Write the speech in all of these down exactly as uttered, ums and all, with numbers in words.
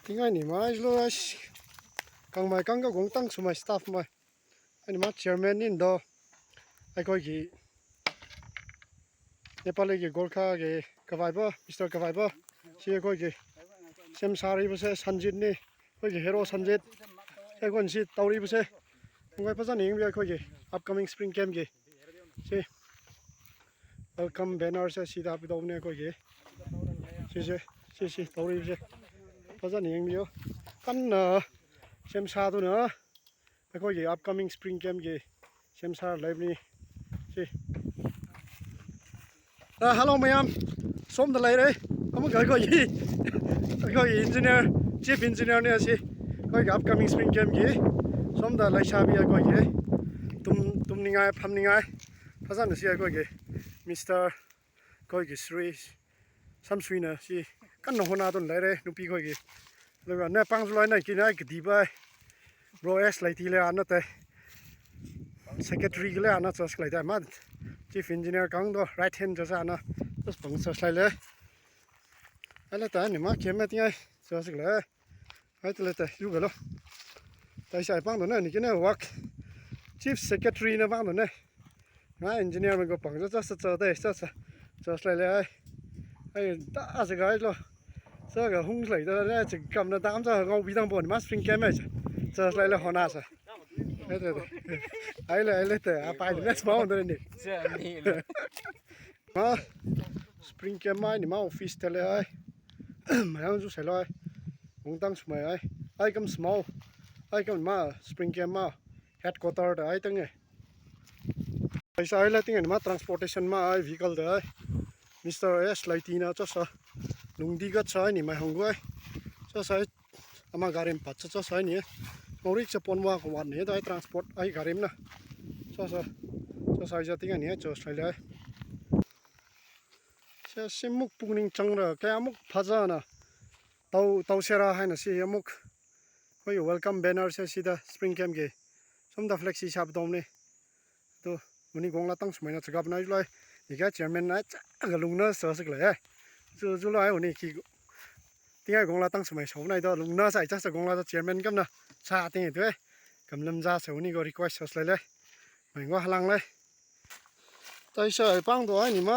ꯇꯤꯡꯉꯥꯏꯅꯤ ꯃꯥꯏ ꯂꯣꯏ꯫ ꯀꯪꯃꯥꯏ ꯀꯪꯒ ꯒꯣꯡꯇꯪ ꯁꯨꯃꯥꯏ staff ꯃꯥꯏ꯫ ꯑꯩꯅ ꯃꯥ chairman ꯅꯤꯟꯗꯣ ꯑꯩꯈꯣꯏꯒꯤ ꯅꯦꯄꯥꯂꯤꯒꯤ ꯒꯣꯔꯈꯥꯒꯤ ꯀꯕꯥꯏꯕ, ꯃꯤꯁꯇꯔ ꯀꯕꯥꯏꯕ꯫ ꯁꯤ ꯑꯩꯈꯣꯏꯒꯤ ꯁꯦꯝ ꯁꯥꯔꯤꯕꯁꯦ ꯁꯟꯖꯤꯠꯅꯤ꯫ ꯑꯩꯈꯣꯏꯒꯤ ꯍꯦꯔꯣ ꯁꯟꯖꯤꯠ꯫ ꯑꯩꯈꯣꯏꯅ ꯁꯤ ꯇꯧꯔꯤꯕꯁꯦ ꯅꯨꯡꯉꯥꯏ ꯐꯖꯅ ꯌꯦꯡꯕꯤꯌꯨ ꯑꯩꯈꯣꯏꯒꯤ upcoming spring campꯀꯤ꯫ ꯁꯤ welcome bannerꯁꯦ ꯁꯤꯗ ꯍꯥꯞꯀꯗꯧꯕꯅꯦ ꯑꯩꯈꯣꯏꯒꯤ꯫ ꯁꯤꯁꯦ, ꯁꯤ, ꯁꯤ ꯇꯧꯔꯤꯕꯁꯦ ꯐꯖꯅ ꯌꯦꯡꯕꯤꯌꯨ꯫ ꯀꯟꯅ ꯁꯦꯝ ꯁꯥꯗꯨꯅ ꯑꯩꯈꯣꯏꯒꯤ upcoming spring campꯀꯤ ꯁꯦꯝ ꯁꯥꯔ ꯂꯩꯕꯅꯤ꯫ ꯁꯤ꯫ ꯑ, hello ꯃꯌꯥꯝ, ꯁꯣꯝꯗ ꯂꯩꯔꯦ ꯑꯃꯨꯛꯀ ꯑꯩꯈꯣꯏꯒꯤ, ꯑꯩꯈꯣꯏꯒꯤ engineer, chief engineerꯅꯤ ꯑꯁꯤ꯫ ꯑꯩꯈꯣꯏꯒꯤ upcoming spring campꯀꯤ ꯁꯣꯝꯗ ꯂꯩꯁꯥꯕꯤ ꯑꯩꯈꯣꯏꯒꯤ ꯇꯨꯝ-, ꯇꯨꯝꯅꯤꯡꯉꯥꯏ, ꯐꯝꯅꯤꯡꯉꯥꯏ ꯐꯖꯅ ꯁꯤ ꯑꯩꯈꯣꯏꯒꯤ ꯃꯤꯁꯇꯔ, ꯑꯩꯈꯣꯏꯒꯤ ꯁ꯭ꯔꯤ ꯁꯝꯁꯨꯏꯅ ꯁꯤ ꯀꯟꯅ ꯍꯣꯠꯅꯗꯨꯅ ꯂꯩꯔꯦ ꯅꯨꯄꯤꯈꯣꯏꯒꯤ꯫ ꯑꯗꯨꯒ ꯅ ꯄꯥꯡꯁꯨ ꯂꯣꯏꯅ ꯀꯤꯅ ꯀꯤꯗꯤꯕ꯫ Bro S ꯂꯩꯇꯤ ꯂꯩ ꯑꯅ ꯇꯩ꯫ Secretaryꯒꯤ ꯂꯩ ꯑꯅ ꯆꯁ ꯂꯩꯇꯦ꯫ ꯃꯥ chief engineer ꯀꯥꯡꯗꯣ right hand ꯆꯁ ꯑꯅ ꯆꯁ ꯄꯪ ꯆꯁ ꯂꯩ ꯂꯩ꯫ ꯑꯂ ꯇꯥꯅꯤ ꯃꯥ ꯀꯦꯝꯃ ꯇꯤꯉꯥꯏ ꯆꯁ ꯂꯩ꯫ ꯍꯥꯏ ꯇꯂꯦ ꯇ ꯌꯨꯒꯂꯣ꯫ ꯇꯥꯏꯁꯥꯏ ꯄꯥꯡꯗꯣ ꯅ ꯅꯤ ꯀꯤꯅ work chief secretaryꯅ ꯄꯥꯡꯗꯣ ꯅ꯫ ꯉꯥ engineer ꯃꯒ ꯄꯪ ꯆꯠ ꯆꯠ ꯆꯠ ꯆꯠ ꯆꯠ ꯆꯠ ꯂꯩ ꯂꯩ꯫ ꯑꯩ ꯇꯥꯁꯦ ꯒꯥꯏ ꯂꯣ꯫ ꯆꯠꯂꯒ ꯍꯨꯝ ꯂꯩꯗꯅ ꯆꯤꯡ ꯀꯝꯅ ꯗꯥꯝ ꯆꯠꯂꯒ ꯉꯧꯕꯤꯗꯪ ꯄꯣꯠꯅꯤ ꯃꯥ spring camp ꯍꯥꯏꯁꯦ꯫ ꯆꯠꯂ ꯂꯩ ꯍꯣꯅꯥꯁꯦ꯫ ꯑꯩ ꯂꯩ, ꯑꯩ ꯂꯩ꯫ ꯑꯩ ꯂꯩ, ꯑꯩ ꯂꯩꯇꯦ꯫ ꯑꯄꯥꯏꯗꯤ next ꯃꯥ ꯑꯣꯟꯗꯣꯏꯅꯤ꯫ ꯃꯥ spring camp ꯃꯥ ꯍꯥꯏꯅꯤ ꯃꯥ officeꯇ ꯂꯩ ꯍꯥꯏ꯫ ꯃꯌꯥꯝꯁꯨ ꯁꯦꯂꯣꯏ꯫ ꯍꯣꯡꯇꯥꯡ ꯁꯨꯃꯥꯏ ꯍꯥꯏ꯫ ꯑꯩ ꯀꯝ ꯁꯃꯥꯎ꯫ ꯑꯩ ꯀꯝ ꯃꯥ spring camp ꯃꯥ headquarterꯗ ꯑꯩ ꯇꯪꯉꯦ꯫ ꯄꯩꯁꯥ ꯑꯩ ꯂꯩꯇꯤꯡ ꯃꯥ transportation ꯃꯥ ꯑꯩ vehicleꯗ ꯑꯩ꯫ Mister S ꯂꯩꯇꯤꯅ ꯆꯠꯁ꯫ ꯅꯨꯡꯗꯤ ꯒꯠꯁ ꯍꯥꯏꯅꯤ ꯃꯥꯏ ꯍꯪꯒꯣꯏ꯫ ꯆꯠꯁ ꯑꯩ ꯑꯃ ꯒꯥꯔꯤ ꯑꯃ ꯄꯠ ꯆꯠ ꯆꯠꯁ ꯍꯥꯏꯅꯤ꯫ ꯃꯧꯔꯤꯛ ꯆꯄꯣꯟ ꯋꯥ ꯀꯣ ꯋꯥꯠꯅꯤ ꯑꯗ ꯑꯩ transport ꯑꯩ ꯒꯥꯔꯤ ꯑꯃꯅ꯫ ꯆꯠꯁ꯫ ꯆꯠꯁ ꯑꯩ ꯆꯠꯇꯤꯡ ꯍꯥꯏꯅꯤ ꯆꯠꯁ ꯂꯩ ꯂꯩ꯫ ꯁꯦ ꯁꯤꯃꯨꯛ ꯄꯨꯛꯅꯤꯡ ꯆꯪꯔ ꯀꯌꯥꯃꯨꯛ ꯐꯖꯅ ꯇꯧ-, ꯇꯧꯁꯦꯔꯥ ꯍꯥꯏꯅ ꯁꯤ ꯑꯃꯨꯛ ꯑꯩꯈꯣꯏꯒꯤ welcome bannerꯁꯦ ꯁꯤꯗ spring campꯀꯤ ꯁꯣꯝꯗ flag ꯁꯤ ꯁꯥꯕ ꯇꯧꯕꯅꯤ꯫ ꯑꯗꯨ ꯃꯅꯤ ꯒꯣꯡꯂꯥ ꯇꯪ ꯁꯨꯃꯥꯏꯅ ꯆꯒꯥꯞꯅ ꯑꯩ ꯂꯣꯏ꯫ ꯏꯒ chairman ꯅ ꯆꯥꯒ ꯂꯨꯡꯅ ꯆꯥꯁꯤꯛ ꯂꯩ꯫ ꯆꯨ, ꯆꯨ ꯂꯣꯏ ꯍꯧꯅꯤ ꯀꯤ꯫ ꯇꯤꯡꯉꯥꯏ ꯒꯣꯡꯂꯥ ꯇꯪ ꯁꯨꯃꯥꯏ ꯁꯧꯅꯥꯏꯗꯣ ꯂꯨꯡꯅ ꯆꯥꯏ ꯆꯥ ꯆꯥ ꯒꯣꯡꯂꯥ ꯆꯥ chairman ꯀꯝꯅ ꯁꯥ ꯇꯤꯡꯉꯦ ꯇꯨꯋꯦ꯫ ꯀꯝꯂꯝ ꯖꯥ ꯁꯧꯅꯤꯒꯣ request ꯁꯣꯁ ꯂꯩ ꯂꯩ꯫ ꯃꯩꯉꯣ ꯍꯂꯥꯡ ꯂꯩ꯫ ꯇꯥꯏꯁ ꯄꯥꯡꯗꯣ ꯍꯥꯏ ꯅꯤꯃꯥ꯫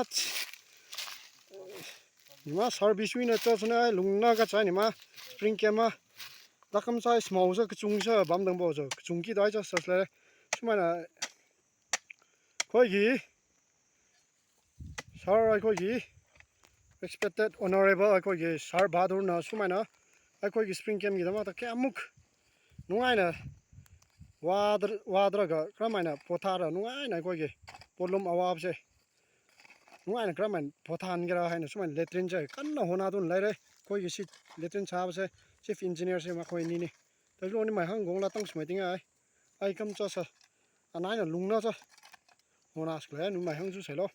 ꯅꯤꯃꯥ service ꯋꯤꯅ ꯆꯠꯁꯨꯅ ꯂꯨꯡꯅ ꯀ ꯆꯥꯏ ꯅꯤꯃꯥ꯫ Spring camp ꯃ꯫ ꯂꯥꯀꯝ ꯆꯥꯏ ꯁꯃꯥꯎ ꯆꯥ ꯀꯆꯨꯡ ꯆꯥ ꯕꯥꯝ ꯗꯪꯕꯣ ꯆꯥ ꯀꯆꯨꯡ ꯀꯤ ꯗꯥꯏ ꯆꯥ ꯁꯣꯁ ꯂꯩ꯫ ꯁꯨꯃꯥꯏꯅ ꯑꯩꯈꯣꯏꯒꯤ sir ꯑꯩꯈꯣꯏꯒꯤ respected honorable ꯑꯩꯈꯣꯏꯒꯤ sir ꯕꯍꯥꯗꯨꯔꯅ ꯁꯨꯃꯥꯏꯅ ꯑꯩꯈꯣꯏꯒꯤ spring camp ꯀꯤꯗꯃꯛꯇ ꯀꯌꯥꯃꯨꯛ ꯅꯨꯡꯉꯥꯏꯅ ꯋꯥꯗ꯭ꯔ-, ꯋꯥꯗ꯭ꯔꯒ ꯀꯔꯝꯍꯥꯏꯅ ꯄꯣꯊꯥꯔ ꯅꯨꯡꯉꯥꯏꯅ ꯑꯩꯈꯣꯏꯒꯤ ꯄꯣꯠꯂꯨꯝ ꯑꯋꯥꯕꯁꯦ ꯅꯨꯡꯉꯥꯏꯅ ꯀꯔꯝꯍꯥꯏꯅ ꯄꯣꯊꯥꯍꯟꯒꯦꯔꯥ ꯍꯥꯏꯅ ꯁꯨꯃꯥꯏꯅ latrine ꯁꯦ ꯀꯟꯅ ꯍꯣꯠꯅꯗꯨꯅ ꯂꯩꯔꯦ꯫ ꯑꯩꯈꯣꯏꯒꯤ ꯁꯤ latrine ꯁꯥꯕꯁꯦ chief engineer ꯁꯦ ꯃꯈꯣꯏ ꯑꯅꯤꯅꯤ꯫ ꯇꯩꯖꯂꯣꯅꯤ ꯃꯥꯏꯍꯪ ꯒꯣꯡꯂꯥ ꯇꯪ ꯁꯨꯃꯥꯏ ꯇꯤꯡꯉꯥꯏ꯫ ꯑꯩ ꯀꯝ ꯆꯠꯁ ꯑꯅꯥꯏꯅ ꯂꯨꯡꯅ ꯆ ꯍꯣꯅꯥꯁ ꯂꯩ ꯅꯨꯡ ꯃꯥꯏꯍꯪꯁꯨ ꯁꯩꯂꯣ꯫